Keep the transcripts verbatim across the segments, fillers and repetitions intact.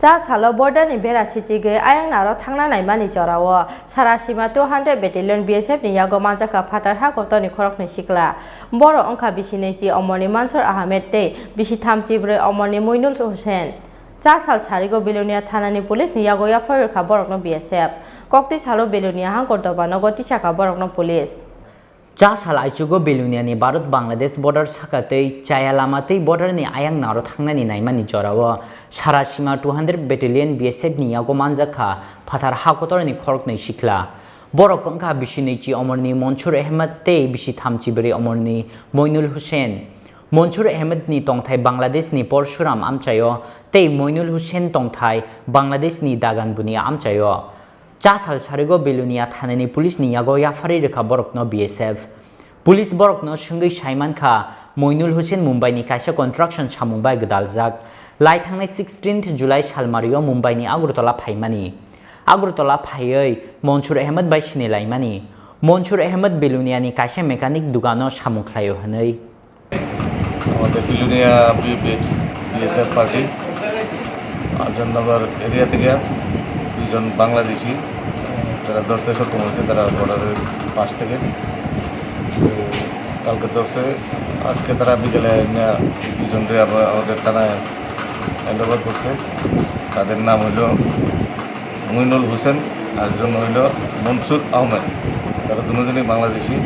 Ta salo border ni bera sichigwi ayang naro thangna naimani jorao sara sima two hundred Battalion B S F ni yago manjakha phatar ha kotorni khoroknwi sikla. Borok wngkha bisi nwichi Omorni Mansur Ahmed tei bisi thamchi brwi Omorni Moinul Hussein. Cha sal sarigo Belonia thanani police ni yago yaphar rwkha borokno B S F. Kokti salo Belonia hangkor doba nogo tisakha borokno police. Cha sal aichugo Belonia ni Bharat Bangladesh border saka tei chaya lama tei border ni ayang naro thangnani naimani jorao sara sima two hundred Battalion B S F ni yago manjakha phatar ha kotorni khoroknwi sikla. Borok wngkha bisi nwichi Omorni Mansur Ahmed tei bisi thamchi brwi Omorni Moinul Hussein. Mansur Ahmed ni tongthai Bangladesh ni Porsuram amchaio tei Moinul Hussein tongthai Bangladesh ni Dagan Bunia amchaio. Cha sal sarigo Belonia thanani police ni yago yaphari rwkha borokno B S F. Police borokno swngwi saimankha, Moinul Hussein Mumbai ni kaisa construction samung bai gwdaljak. Lai thangnai sixteenth July salmario Mumbai ni Agartala phaimani. Agartala phaiwi Mansur Ahmed bai sinilaimani. Mansur Ahmed Belonia ni kaisa mechanic dugano samung khlaio hwnwi. আমাদের Belonia BSF party আফজালনগর এরিয়া থেকে দুজন বাংলাদেশি, তারা ধরতে সক্ষম হয়েছে, তারা বর্ডারের পাশ থেকে। তো কালকে ধরছে, আজকে তারা বিকেলে এনে দুজনরে আবার আমাদের থানায় হ্যান্ড ওভার করছে। তাদের নাম হলো মইনুল হোসেন, আর একজন হইল মনসুর আহমেদ। তারা দুজনই বাংলাদেশি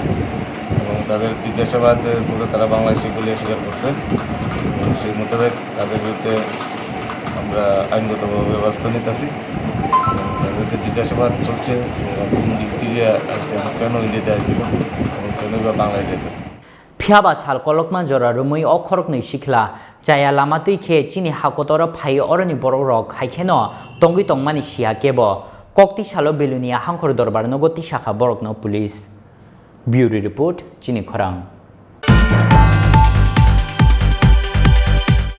এবং তাদের জিজ্ঞাসাবাদের পরে তারা বাংলাদেশি বলে স্বীকার করছে এবং সেই মোতাবেক তাদের বিরুদ্ধে আমরা আইনগতভাবে ব্যবস্থা নিতেছি। এবং তাদের যে জিজ্ঞাসাবাদ চলছে, এরা কোন দিক থেকে আসছে, কেন ইন্ডিয়াতে আসছিল এবং কেন বা বাংলাদেশে যেতেছে। Phiyaba sal kolokma jora romwi o khoroknwi sikla chaya lama twi khe chini hakotoro phai oroni borokrok hai kheno tongwi tongmani siya kebo. Kokti salo Belonia hangkhor dorbar nogo tisakha borokno police. Bureau report, chini khorang.